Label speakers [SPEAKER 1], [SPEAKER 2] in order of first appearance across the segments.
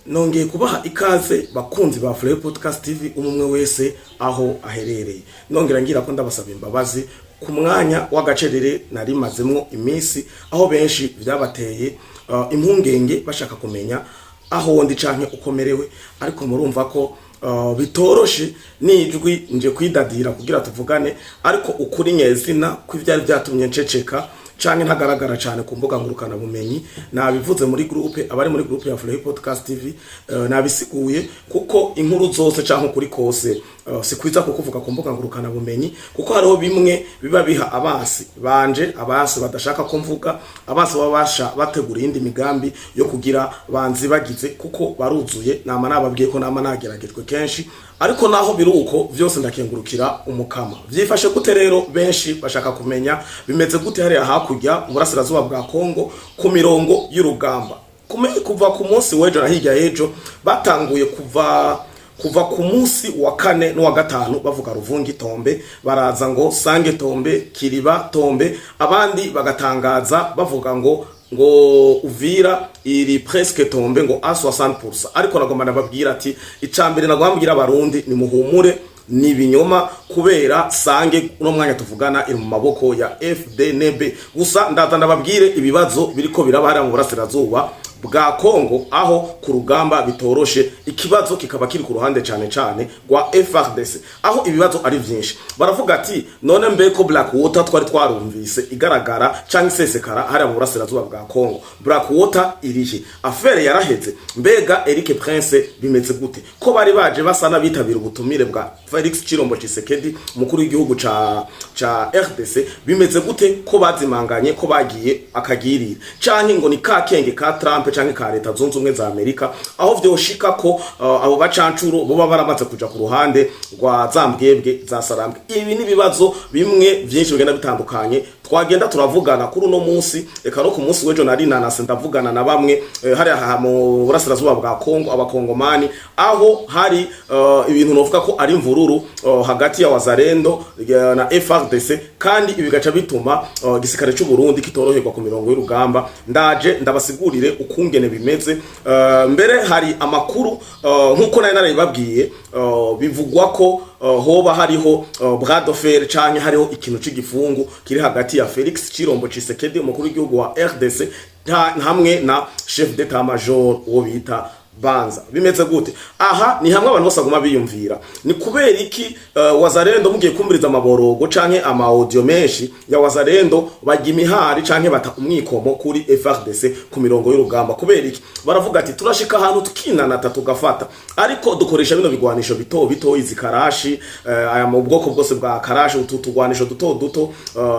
[SPEAKER 1] Nongeye kubaha ikaze, bakunzi ba Fleur Podcast TV, umwe wese aho aherereye. Nongera ngira ko ndabasaba imbabazi ku mwanya w'agacerere nari mazemwo iminsi, aho benshi vyabateye impungenge, bashaka kumenya aho ndi canke ukomerewe. Ariko murumva ko bitoroshe, nijwi nje kwidadira kugira tuvugane. Ariko ukuri nyezina ko ivyari vyatumye nceceka canke ntagaragara cyane ku mbuga ngurukana bumenyi, nabivuze muri groupe, abari muri groupe ya Fleur Podcast TV, nabisiguye, kuko inkuru zose canke kuri kose si kwiza kukuvuga ku mbuga ngurukana bumenyi, kuko hariho bimwe biba biha abasi banje, abasi badashaka ko mvuga, abasi baba basha bategura iyindi migambi yo kugira banzi bagize, kuko baruzuye. Nama nababwiye ko nama nageragejwe kenshi, ariko naho biruko vyose ndakengurukira Umukama. Vyifashe gute rero? Benshi bashaka kumenya bimeze gute hariya hakurya mu burasirazuba bwa Kongo ku mirongo y'urugamba. Kuva ku munsi w'ejo na hirya y'ejo, batanguye kuva ku munsi wa kane n'uwa gatanu bavuga Ruvungi tombé, baraza ngo Sange tombé, Kiriba tombé, abandi bagatangaza bavuga ngo Uvira iri presque tombé, ngo a 60%. Ariko nagomba nababwira ati icambere nagomba mbwira Abarundi ni muhumure, ni ibinyoma, kubera Sange uno mwanya tuvugana iri mu maboko ya FDNB. Gusa ndaza ndababwire ibibazo biriko biraba hariya mu burasirazuba bwa Kongo, aho ku rugamba bitoroshe. Ikibazo kikaba kiri ku ruhande cane cane rwa FARDC, aho ibibazo ari vyinshi. Baravuga ati: "None mbe ko Blackwater twari twarumvise igaragara canke isesekara hariya mu burasirazuba bwa Kongo, Blackwater irihe? Affaire yaraheze? Mbega Eric Prince bimeze gute, ko bari baje basa n'abitabira ubutumire bwa Felix Chilombo Tshisekedi, umukuru w'igihugu ca RDC? Bimeze gute ko bazimanganye, ko bagiye akagirira, canke ngo ni ka kenge ka Trump canke ka Leta Zunze Ubumwe za Amerika, aho vyoshika ko abo bacancuro boba baramaze kuja ku ruhande rwa za mbwebwe za Sarambwe?" Ibi ni ibibazo bimwe vyinshi bigenda bitandukanye twagenda turavugana kuri uno munsi. Reka no ku munsi w'ejo nari nanase ndavugana na bamwe hariya mu burasirazuba bwa Kongo, Abakongomani, aho hari ibintu novuga ko ari imvururu hagati ya Wazalendo na FARDC, kandi ibi bigaca bituma igisirikare cy'u Burundi kitoroherwa ku mirongo y'urugamba. Ndaje ndabasigurire ukungene bimeze. Mbere hari amakuru, nkuko nari narabibabwiye, bivugwa ko hoba hariho bras de fer canke hariho ikintu c'igifungu kiri hagati ya Felix Chilombo Tshisekedi, umukuru w'igihugu wa RDC, hamwe na chef d'état major uwo bita Banza. Bimeze gute? Aha ni hamwe abantu bose baguma biyumvira: ni kubera iki Wazalendo, mugiye kumviriza amaborogo canke ama audio menshi ya Wazalendo, bajya imihari canke bata umwikomo kuri FARDC ku mirongo y'urugamba? Kubera iki? Baravuga ati: "Turashika ahantu tukinanata, tugafata, ariko dukoresha bino bigwanisho bito bito, izi karashi, aya mu bwoko bwose bwa karashi, utu tugwanisho duto duto,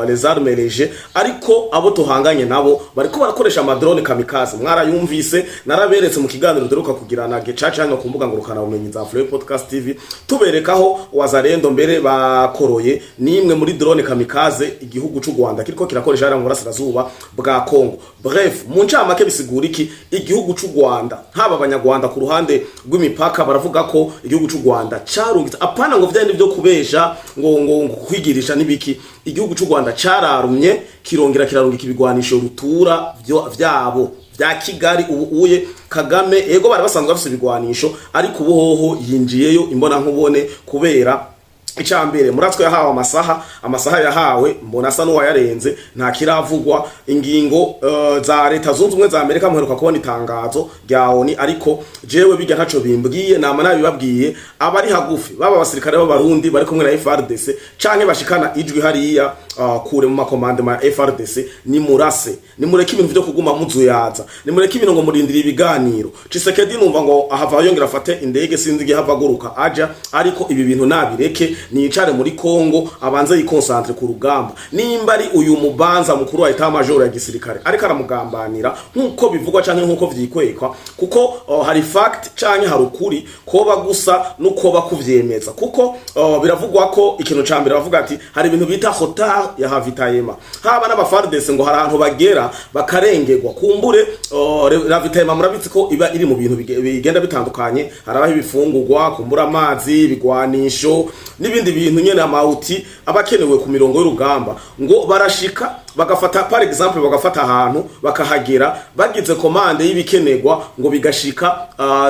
[SPEAKER 1] les armes légers, ariko abo tuhanganye nabo bariko barakoresha ama drone kamikaze." Mwarayumvise, naraberetse mu kiganiro duheruka kugirana gecaca hano ku mbuga ngurukana bumenyi za Flow Podcast TV, tuberekaho Wazalendo mbere bakoroye nimwe muri drone kamikaze igihugu c'u Rwanda kiriko kirakoresha hariya mu burasirazuba bwa Kongo. Bref, mu ncamake bisigura iki? Igihugu c'u Rwanda, haba Abanyarwanda ku ruhande rw'imipaka, baravuga ko igihugu c'u Rwanda carungitse, apana ngo vyandi vyo kubesha, ngo kwigirisha n'ibiki, igihugu c'u Rwanda cararumye, kirongera kirarungika ibigwanisho rutura vyabo vya Kigali. Ubu uye Kagame, ego bari basanzwe bafise ibigwanisho, ariko ubu hoho yinjiyeyo imbona nkubone. Kubera icambere, muratswe yahawe amasaha, amasaha yahawe mbona asa n'uwayarenze, nta kiravugwa. Ingingo za Leta Zunze Ubumwe za Amerika, muheruka kubona itangazo rya ONU, ariko jewe bijya ntaco bimbwiye. Nama nabibabwiye, abari hagufi, baba abasirikare b'Abarundi bari kumwe na FARDC canke bashikana ijwi hariya kure mu makomande ya FARDC, ni murase, nimureke ibintu vyo kuguma muzuyaza, nimureke ibintu ngo murindire ibiganiro. Tshisekedi numva ngo ahava yongera afate indege, sinzi igihe hava aguruka aja, ariko ibi bintu nabireke, nicare muri Kongo, abanze yi concentre ku rugamba. Nimba ari uyu mubanza mukuru wa état major ya gisirikare ariko aramugambanira nkuko bivugwa canke nkuko vyikwekwa, kuko hari fact canke hari ukuri koba gusa nukoba kuvyemeza, kuko biravugwa ko ikintu ca mbere bavuga ati hari ibintu bita retard ya ravitaillement, haba n'aba FARDC ngo hari ahantu bagera bakarengerwa. Kumbure ravitaillement murabizi ko iba iri mu bintu bigenda bitandukanye, harabaho ibifungurwa, kumbura amazi, ibigwanisho n'ibindi bintu nyene, amawuti aba akenewe ku mirongo y'urugamba. Ngo barashika Bagafata, par exemple, bagafata ahantu bakahagera, bagize commande y'ibikenerwa ngo bigashika,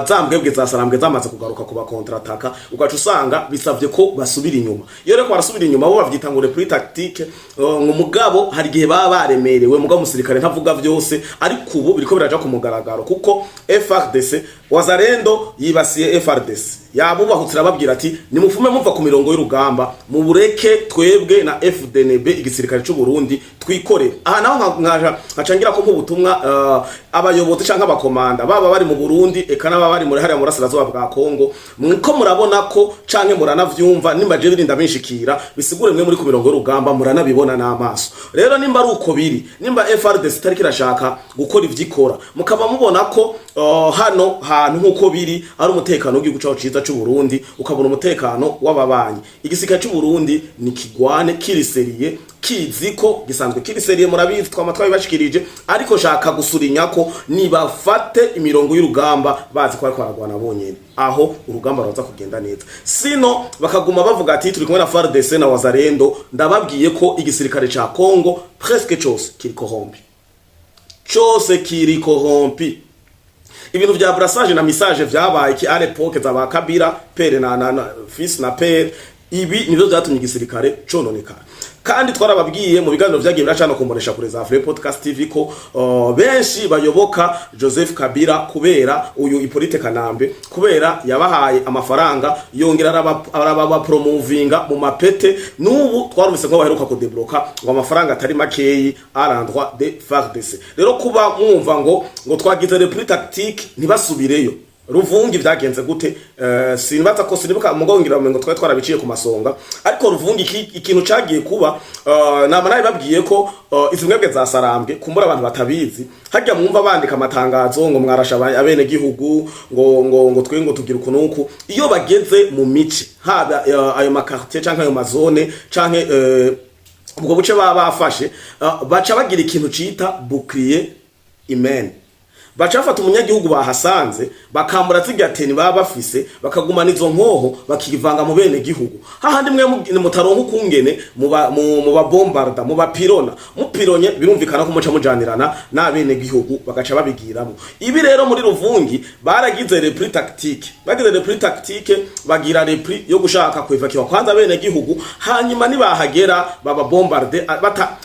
[SPEAKER 1] za mbwebwe za Sarambwe zamaze kugaruka kuba contre-attaque, ugaca usanga bisavye ko basubira inyuma. Iyo rero barasubira inyuma, bo bavyita ngo repli tactique, ngo mugabo hari igihe baba baremerewe. Mugabo umusirikare ntavuga vyose, ariko ubu biriko biraja ku mugaragaro, kuko FARDC, Wazalendo yibasiye FARDC, yabubahutse, irababwira ati: "Nimufume muva ku mirongo y'urugamba, mubureke twebwe na FDNB, igisirikare c'u Burundi, twikorere." Aha naho nkaca ngira ko nk'ubutumwa abayobozi canke abakomanda, baba bari mu Burundi, eka n'ababa bari muri hariya murasirazuba bwa Kongo, mwiko murabona ko canke muranavyumva, nimba je birinda binshikira, bisigure mwe muri ku mirongo y'urugamba muranabibona n'amaso. Rero nimba ari uko biri, nimba FARDC itariko irashaka gukora ivyikora, mukaba mubona ko hano hantu nk'uko biri ari umutekano w'igihugu cacu ciza c'u Burundi, ukabona umutekano w'ababanyi, igisirikare c'u Burundi ni kigwane kiri sérieux, kizi ko gisanzwe kiri sérieux, murabizi, twama twabibashikirije. Ariko shaka gusurinya ko nibafate imirongo y'urugamba bazi ko bariko baragwana bonyene, aho urugamba ruraza kugenda neza. Sino bakaguma bavuga ati turi kumwe na FARDC na Wazalendo, ndababwiye ko igisirikare ca Congo presque cose kiri corrompu, cose kiri corrompu. Ibintu vya brassage na mixage vyabaye ki à l'époque za ba Kabila père na fils na père, ibi nivyo vyatumye igisirikare cononekara. Kandi twarababwiye mu biganiro vyagiye biracana kumbonesha kure za Free Podcast TV ko benshi bayoboka Joseph Kabila kubera uyu Hippolyte Kanambe, kubera yabahaye amafaranga, yongera arabapromovinga mu mapete. N'ubu twarumvise ko baheruka kudebloka ngo amafaranga atari makeyi à l'endroit de FARDC. Rero kuba mwumva ngo twagize repli tactique, ntibasubireyo Ruvungi, vyagenze gute? Sinibaza ko sinibuka, mugo ngira ngo twari twarabiciye ku masonga. Ariko Ruvungi, ikintu cagiye kuba, nama nabibabwiye ko izi mwebwe za Sarambwe, kumbura abantu batabizi, harya mwumva bandika amatangazo ngo mwarasha abene gihugu, ngo twe ngo tugira ukunuku, iyo bageze mu mice, haba ayo ma quartier canke ayo ma zone canke ubwo buce baba bafashe, baca bagira ikintu cita bouclier humain. Baca bafata umunyagihugu bahasanze, bakambura zirya tenue baba bafise, bakagumana izo nkoho, bakivanga mu bene gihugu, hahandi mwe mutaronka ukungene muba bombarda, mubapirona, mupironye, birumvikana ko muca mujanirana n'abene gihugu, bagaca babigiramo. Ibi rero muri Ruvungi baragize repli tactique, bagize repli tactique, bagira repli yo gushaka kwevakiwa kwanza bene gihugu, hanyuma nibahagera baba bombarde bata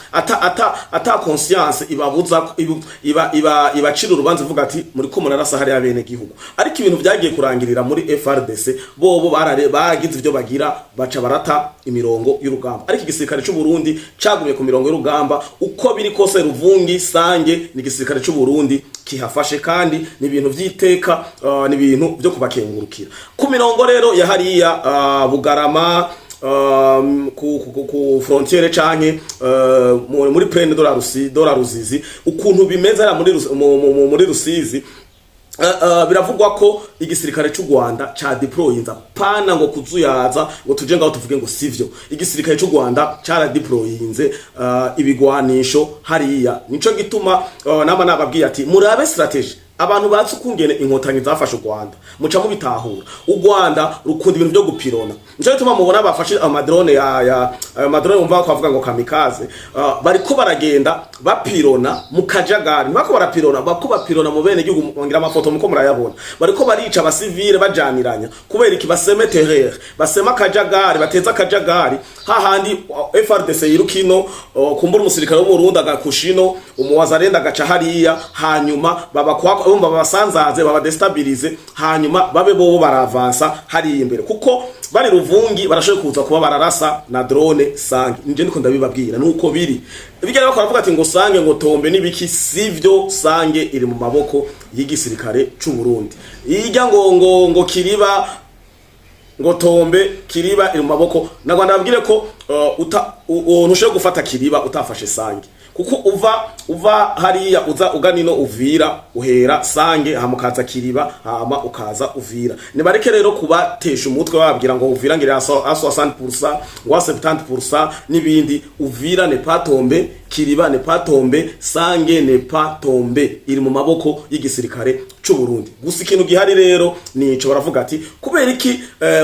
[SPEAKER 1] ata conscience ibabuza, iba ibacira urubanza, ivuga ati muri ko murarasa hariya bene gihugu. Ariko ibintu byagiye kurangirira muri FARDC, bobo barare baragize ivyo bagira, baca barata imirongo y'urugamba, ariko igisirikare c'u Burundi cagumye ku mirongo y'urugamba. Uko biri kose, Ruvungi, Sange, ni igisirikare c'u Burundi kihafashe, kandi ni ibintu vy'iteka, ni ibintu byo kubakengurukira. Ku mirongo rero ya hariya Bugarama, ku frontière canke muri plaine de la Ruzizi, ukuntu bimeze hariya muri Rusizi, biravugwa ko igisirikare c'u Rwanda ca deployinza pana ngo kuzuyaza ngo tuje ngaho tuvuge ngo sivyo. Igisirikare c'u Rwanda cara deployinze ibigwanisho hariya. Nico gituma nama nababwiye ati murabe stratégie. Abantu bazi ukungene Inkotanyi zafashe u Rwanda, muca mubitahura. U Rwanda rukunda ibintu byo gupirona, nico gituma mubona bafashe ama drone ya ayo ma drone mumva ko bavuga ngo kamikaze, bariko baragenda bapirona mu kajagari, ntibako barapirona, bako bapirona mu bene gihugu. Ngira amafoto muko murayabona, bariko barica abasivile bajaniranya. Kubera iki? Baseme terreur, basema akajagari, bateza akajagari hahandi FARDC yirukino, kumbura umusirikare w'Uburundi agakushino, umuwazarenda agaca hariya, hanyuma babakwa bumva babasanzaze, babadestabilize, hanyuma babe bobo baravansa hariya imbere, kuko bari Ruvungi barashoboye kuza kuba bararasa na drone Sange. Nje ndiko ndabibabwira nuko biri bigera, bakora bavuga ati ngo Sange ngo tombe nibiki, sivyo. Sange iri mu maboko y'igisirikare c'u Burundi. Ijya ngo Kiriba, ngo tombe, Kiriba iri mu maboko. Na Rwanda babwire ko uta ntushobora gufata Kiriba utafashe Sange, kuko uva hariya uza uganino Uvira, uhera Sange, hama ukaza Kiriba, hama ukaza Uvira. Nibareke rero kubatesha umutwe bababwira ngo Uvira ngira a 60%, ngo a 70% n'ibindi. Uvira n'est pas tombé, Kiriba n'est pas tombé, Sange n'est pas tombé, iri mu maboko y'igisirikare c'u Burundi. c'u Burundi. Gusa ikintu gihari rero nico, baravuga ati kubera iki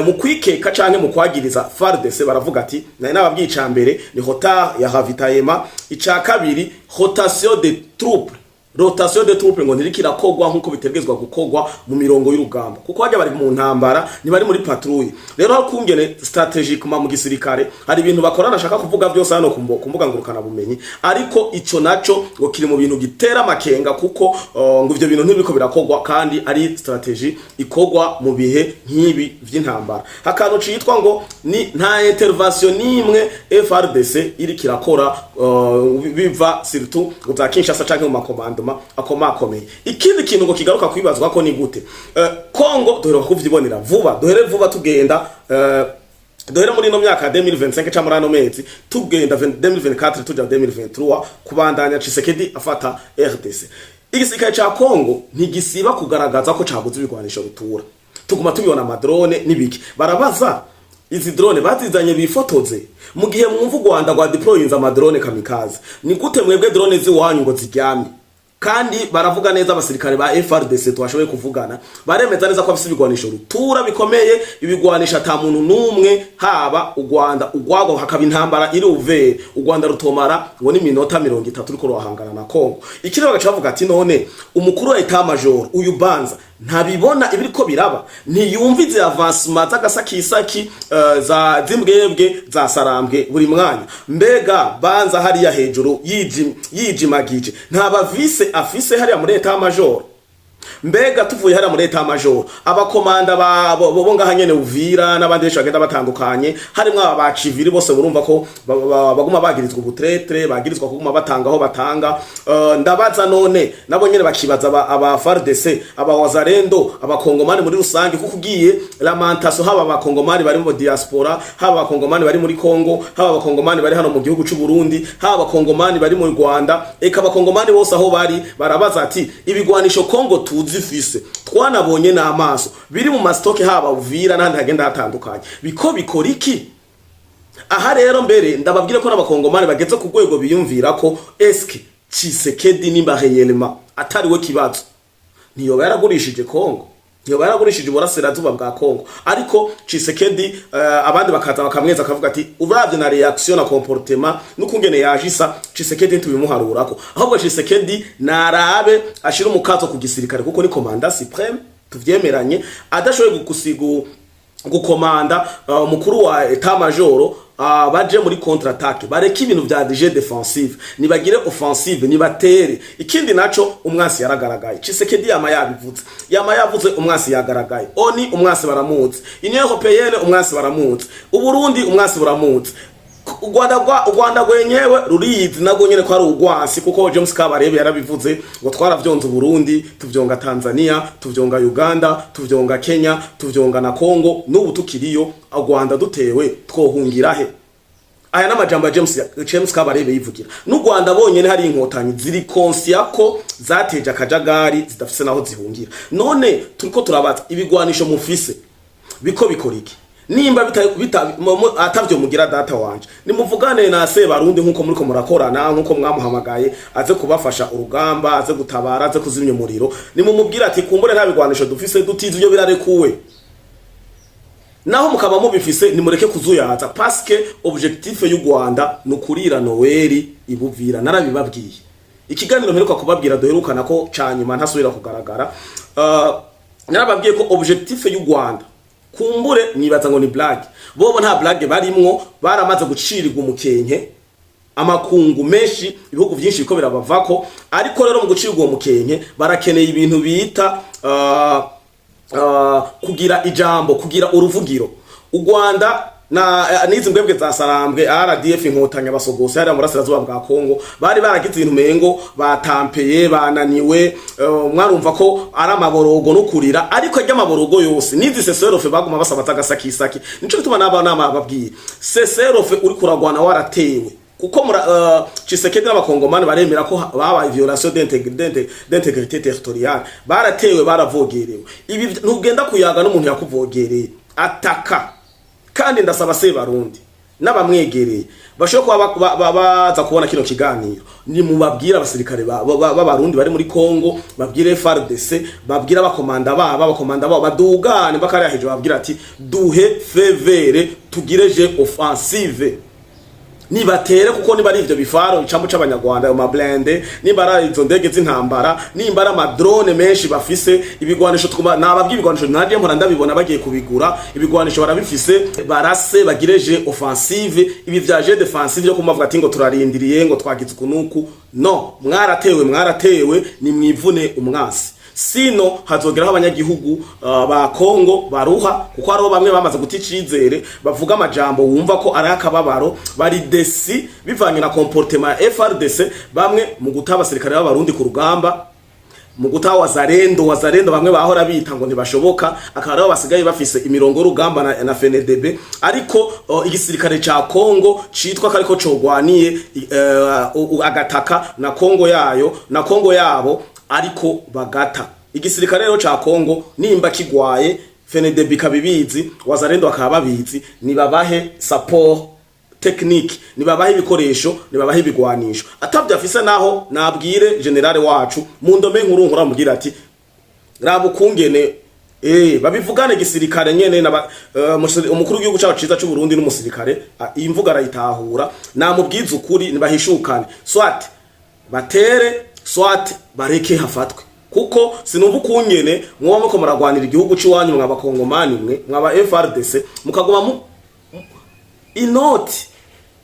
[SPEAKER 1] mu kwikeka canke mu kwagiriza FARDC, baravuga ati nari nababwiye, ica mbere ni retard ya ravitaillement, ica kabiri rotation de troupes. Rotation de troupes ngo ntiriko irakogwa nkuko bitegerezwa gukogwa mu mirongo y'urugamba, kuko hajya bari mu ntambara, ntibari muri patrouille. Rero aho kungene stratégiquement mu gisirikare hari ibintu bakorana, ashaka kuvuga byose hano ku mbuga ngurukana bumenyi, ariko ico naco ngo kiri mu bintu gitera amakenga, kuko ngo ivyo bintu ntibiriko birakogwa kandi ari stratégie ikogwa mu bihe nk'ibi vy'intambara. Akantu citwa ngo ni nta intervention nimwe FARDC iri kirakora biva surtout ngo za Kinshasa canke mu ma commandement akomakomeye. Ikindi kintu ngo kigaruka kwibazwa ko ni gute Kongo duheruka kuvyibonera vuba, duhere vuba tugenda duhere muri ino myaka ya 2025 cyangwa muri ano mezi tugenda 2024 tuja 2023, kubandanya Tshisekedi afata RDC, igisirikare ca Kongo ntigisiba kugaragaza ko caguze ibigwanisho rutura. Tuguma tubibona ama drone n'ibiki. Barabaza izi drone bazizanye bifotoze? Mu gihe mwumva u Rwanda rwa deployinze ama drone kamikaze, ni gute mwebwe drone ziwanyu ngo ziryamye? Kandi baravuga neza, abasirikare ba FARDC twashoboye kuvugana baremeza neza ko bafise ibigwanisho rutura bikomeye, ibigwanisho ata muntu n'umwe, haba u Rwanda ugwago hakaba intambara iri uvere, u Rwanda rutomara ngo ni minota 30 uriko ruhangana na Kongo. Ikindi bagaca bavuga ati none umukuru wa état-major uyu Banza ntabibona ibiriko biraba? Ntiyumva izi avancement z'agasakisaki za zimbwebwe za Sarambwe buri mwanya? Mbega Banza hariya hejuru yijimagije, nta bavise afise hariya muri état-major? Mbega tuvuye hariya muri état-major, abakomanda ba bo ngaha nyene Uvira n'abandi benshi bagenda batandukanye, harimwo aba ba civili bose, murumva ko baguma bagirizwa ubu traître, bagirizwa kuguma batanga aho batanga. Ndabaza none nabo nyene bakibaza aba FARDC, aba Wazalendo, abakongomani muri rusange, kuko ugiye lamentation, haba abakongomani bari mu diaspora, haba abakongomani bari muri Kongo, haba abakongomani bari hano mu gihugu c'u Burundi, haba abakongomani bari mu Rwanda, eka abakongomani bose aho bari, barabaza ati ibigwanisho Kongo tuzi ifise, twanabonye n'amaso, biri mu ma stock haba Uvira n'ahandi hagenda hatandukanye, biko bikora iki? Aha rero mbere ndababwire ko n'abakongomani bageze ku rwego biyumvira ko eske Tshisekedi nimba réellement atari we kibazo, ntiyoba yaragurishije Kongo, ntiyoba yaragurishije uburasirazuba bwa Kongo? Ariko Tshisekedi abandi bakaza bakamweza, akavuga ati uravye na réaction na comportement n'ukungene yajisa Tshisekedi, tubimuharurako. Ahubwo Tshisekedi narabe ashira umukazo ku gisirikare, kuko ni commandant suprême, tuvyemeranye. Adashoboye gukusigu gukomanda umukuru wa état-major, baje muri contre-attaque, bareke ibintu vya jeu défensive, nibagire offensive, nibatere. Ikindi naco, umwansi yaragaragaye. Tshisekedi yama yabivuze, yama yavuze, umwansi yagaragaye. ONU umwansi baramuzi, Union Européenne umwansi baramuzi, Uburundi umwansi buramuzi, u Rwanda rwenyewe ruriyizi nabwo nyene ko ari urwansi, kuko James Kabarebe yarabivuze ngo twaravyonze Burundi, tuvyonga Tanzania, tuvyonga Uganda, tuvyonga Kenya, tuvyonga na Congo, n'ubu tukiriyo. U Rwanda dutewe twohungira he? Aya n'amajambo ya James Kabarebe yivugira. N'u Rwanda bonyene hari inkotanyi ziri conscient ko zateje akajagari, zidafise naho zihungira. None turiko turabaza, ibigwanisho mufise biko bikora iki? Nimba bita atavyo mugira, data wanje, nimuvugane na Sebarundi nkuko muriko murakorana, nkuko mwamuhamagaye aze kubafasha urugamba, aze gutabara, aze kuzimya umuriro. Nimumubwira ati kumbure nta bigwanisho dufise, dutize ibyo birarekuwe, naho mukaba mubifise nimureke kuzuyaza, parce que objectif y'u Rwanda ni ukurira Noel ibuvira. Narabibabwiye ikiganiro mperuka kubabwira, duherukana ko canyuma ntasubira kugaragara. Narababwiye ko objectif y'u Rwanda, kumbure mwibaza ngo ni blague, bobo nta blague barimwo. Baramaze gucirirwa umukenke, amakungu menshi, ibihugu byinshi biko birabavako. Ariko rero mu gucirwa uwo mukenke barakeneye ibintu bita kugira ijambo, kugira uruvugiro. U Rwanda na n'izi mbwebwe za Sarambwe, RDF Inkotanyi, abasogose hariya mu burasirazuba bwa Kongo, bari baragize ibintu mengo batampeye, bananiwe. Mwarumva ko ari amaborogo no kurira, ariko ajya amaborogo yose n'izi cessez-le-feu baguma basaba z'agasakisaki. Nico gituma n'aba nama babwiye, cessez-le-feu uri kuragwana waratewe, kuko Tshisekedi n'abakongomani baremera ko babaye violation d'intégrité territoriale, baratewe, baravogerewe. Ibi ntugenda kuyaga n'umuntu yakuvogereye ataka. Kandi ndasaba se Barundi N'abamwegereye bashobora kuba baza kubona kino kiganiro, ni mubabwira abasirikare b'Abarundi bari muri Kongo, babwire FARDC, babwire abakomanda babo, abakomanda babo badugane bakariya hejuru, babwira ati: "Duhe feu vert, tugire jeu offensive." Nibatere, kuko niba ari ivyo bifaro icambu c'Abanyarwanda, ayo ma blindés, nimba ari izo ndege z'intambara, nimba ari ama drones menshi bafise, ibigwanisho twuma nababwiye, ibigwanisho naje mpora ndabibona bagiye kubigura, ibigwanisho barabifise. Barase, bagire jeu offensive. Ibi vya jeu défensive yo kumavuga ati ngo turarindiriye, ngo twagize ukunuku, no mwaratewe, mwaratewe, ni mwivune umwasi. Sino hazogeraho abanyagihugu ba Kongo baruha, kuko hariho bamwe bamaze guta icizere, bavuga amajambo wumva ko ari akababaro, bari déçus bivanye na comportement ya FARDC, bamwe mu guta abasirikare b'Abarundi ku rugamba, mu guta Wazalendo. Wazalendo bamwe bahora bita ngo ntibashoboka, akaba aribo basigaye bafise imirongo y'urugamba na FNDB. Ariko igisirikare ca Kongo citwa ko ariko cogwaniye agataka na Kongo yayo na Kongo yabo, ariko bagata igisirikare rero ca Kongo. Nimba kigwaye, FNDB ikabibizi, Wazalendo bakaba babizi, nibabahe support technique, nibabahe ibikoresho, nibabahe ibigwanisho. Atavyo afise naho, nabwire général wacu mu ndome nkuru nkuru, amubwira ati: "Raba ukungene babivugane." Gisirikare nyene na umukuru w'igihugu cacu ciza c'u Burundi n'umusirikare, iyi mvuga arayitahura. Namubwiza ukuri, nibahishukane, soit batere, soit bareke hafatwe, kuko sinumva ukungene mwoba muko muragwanira igihugu c'iwanyu, mw'Abakongomani mwe, mwaba FARDC, mukaguma mu inoti.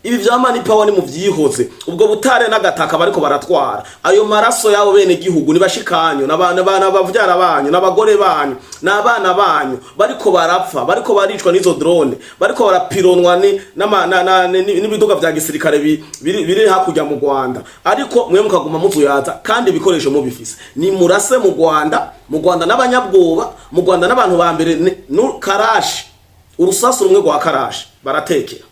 [SPEAKER 1] Ibi vya money power ni muvyihoze. Ubwo butare n'agataka bariko baratwara, ayo maraso yabo bene gihugu nibashikanyu n'abavyara banyu n'abagore banyu n'abana banyu bariko barapfa, bariko baricwa n'izo drone, bariko barapironwa n'ibiduga vya gisirikare biri hakurya mu Rwanda, ariko mwe mukaguma muzuyaza kandi ibikoresho mubifise. Ni murase mu Rwanda, mu Rwanda n'abanyabwoba, mu Rwanda n'abantu ba mbere karashi, urusasu rumwe rwa karashi baratekera.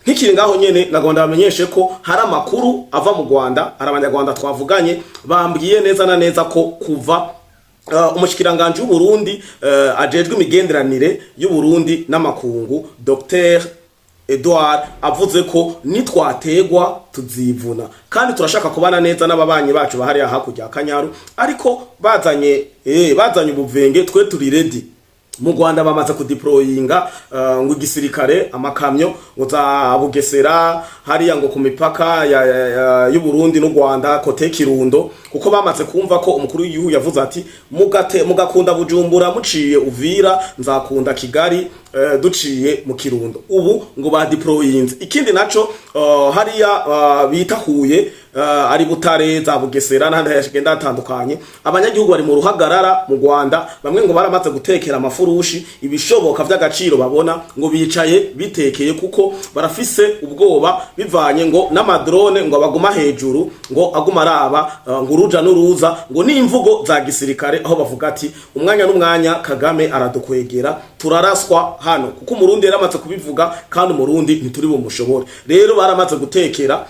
[SPEAKER 1] Nkikiri ngaho nyene, nagomba bamenyeshe ko hari amakuru ava mu Rwanda. Hari Abanyarwanda twavuganye, bambwiye neza na neza ko kuva umushikiranganje w'u Burundi ajejwe imigenderanire y'u Burundi n'amakungu, Dr Edouard, avuze ko nitwategwa tuzivuna, kandi turashaka kubana neza n'ababanyi bacu bahariya hakurya ya Kanyaru, ariko bazanye ubuvenge, twe turi ready. Mu Rwanda bamaze kudeployinga ngo igisirikare, amakamyo ngo za Bugesera hariya, ngo ku mipaka y'u Burundi n'u Rwanda, côté Kirundo, kuko bamaze kumva ko umukuru w'igihugu yavuze ati: "Mugate mugakunda Bujumbura muciye Uvira, nzakunda Kigali duciye mu Kirundo." Ubu ngo badeployinze. Ikindi naco, hariya bita Huye, ari Butare, za Bugesera n'ahandi hagenda hatandukanye, abanyagihugu bari mu ruhagarara mu Rwanda. Bamwe ngo baramaze gutekera amafurushi, ibishoboka vy'agaciro babona, ngo bicaye bitekeye kuko barafise ubwoba bivanye ngo n'ama drones ngo baguma hejuru, ngo aguma araba ngo uruja n'uruza, ngo n'imvugo za gisirikare aho bavuga ati: "Umwanya n'umwanya Kagame aradukwegera, turaraswa hano," kuko Umurundi yaramaze kubivuga kandi Umurundi ntituri bumushobore. Rero baramaze gutekera.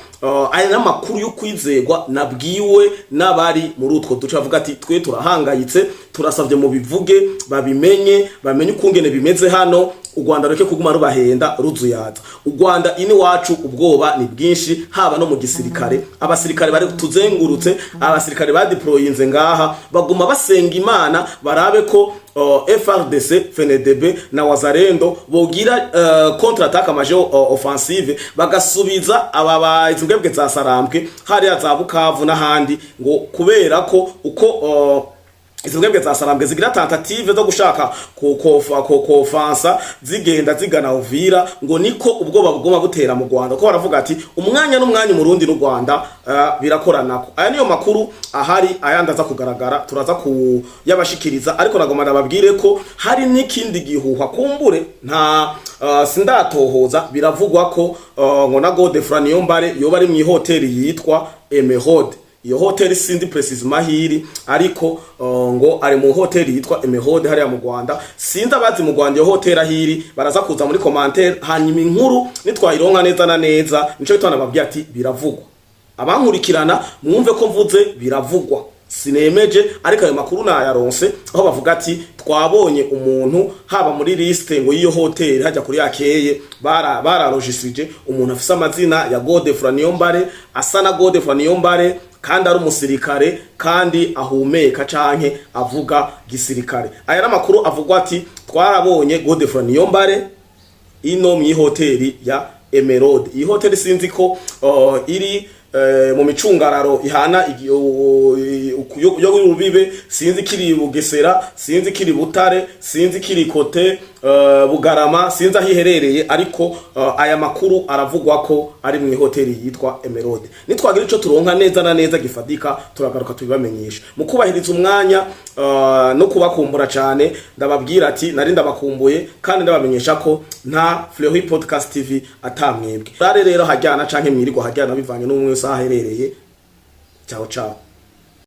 [SPEAKER 1] Aya n'amakuru yo kwizegwa nabwiwe n'abari muri utwo duce, bavuga ati: "Twe turahangayitse, turasavye mu bivuge, babimenye, bamenye ukungene bimeze hano, u Rwanda reke kuguma rubahenda ruzuyaza." U Rwanda ini wacu ubwoba ni bwinshi, haba no mu gisirikare. Abasirikare bari tuzengurutse, abasirikare badeployinze ngaha, baguma basenga Imana barabe ko FARDC, FNDB na Wazalendo bogira contre-attaque majeure, offensive, bagasubiza aba bazi za Sarambwe hariya za Bukavu n'ahandi, ngo kubera ko uko izo mbwebwe za Sarambwe zigira tentative zo gushaka kofansa zigenda zigana Uvira, ngo niko ubwoba bugoma butera mu Rwanda, ko baravuga ati: "Umwanya n'umwanya Umurundi n'u Rwanda birakoranako." Aya niyo makuru ahari, ayandi aza kugaragara turaza kuyabashikiriza, ariko nagoma nababwire ko hari n'ikindi gihuha, kumbure nta sindatohoza. Biravugwa ko ngo na Godefroid Niyombare yoba ari mu hoteli yitwa Emeraude. Iyo hoteli sindi précisément hiri, ariko ngo ari mu hoteli yitwa Emeraude hariya mu Rwanda. Sinzi abazi mu Rwanda iyo hoteli ahiri, baraza kuza muri commentaire, hanyuma inkuru nitwayironka neza na neza. Nico gituma nababwiye ati biravugwa. Abankurikirana mwumve ko mvuze biravugwa. Sinemeje, ariko ayo makuru nayaronse, aho bavuga ati twabonye umuntu haba muri liste ngo y'iyo hoteli hajya kuri akeye bararojisije umuntu afise amazina ya Godefroid Niyombare, asa na Godefroid Niyombare, kandi ari umusirikare, kandi ahumeka canke avuga gisirikare. Aya n'amakuru avugwa ati twarabonye Godefroid Niyombare ino mw'ihoteli ya Emeraude. Iyi hoteli sinzi ko iri mu micungararo ihana yo rubibe, sinzi kiri Bugesera, sinzi kiri Butare, sinzi kiri kote Bugarama, sinzi aho iherereye, ariko aya makuru aravugwa ko ari mu hoteli yitwa Emeraude. Nitwagira ico turonka neza na neza gifatika, turagaruka tubibamenyesha. Mu kubahiriza umwanya no kubakumbura cyane, ndababwira ati nari ndabakumbuye, kandi ndabamenyesha ko nta Fleury Podcast TV atamwebwe. Rare rero hajyana canke mwirirwa hajyana, bivanye n'umwe wese aho aherereye. Ciao ciao.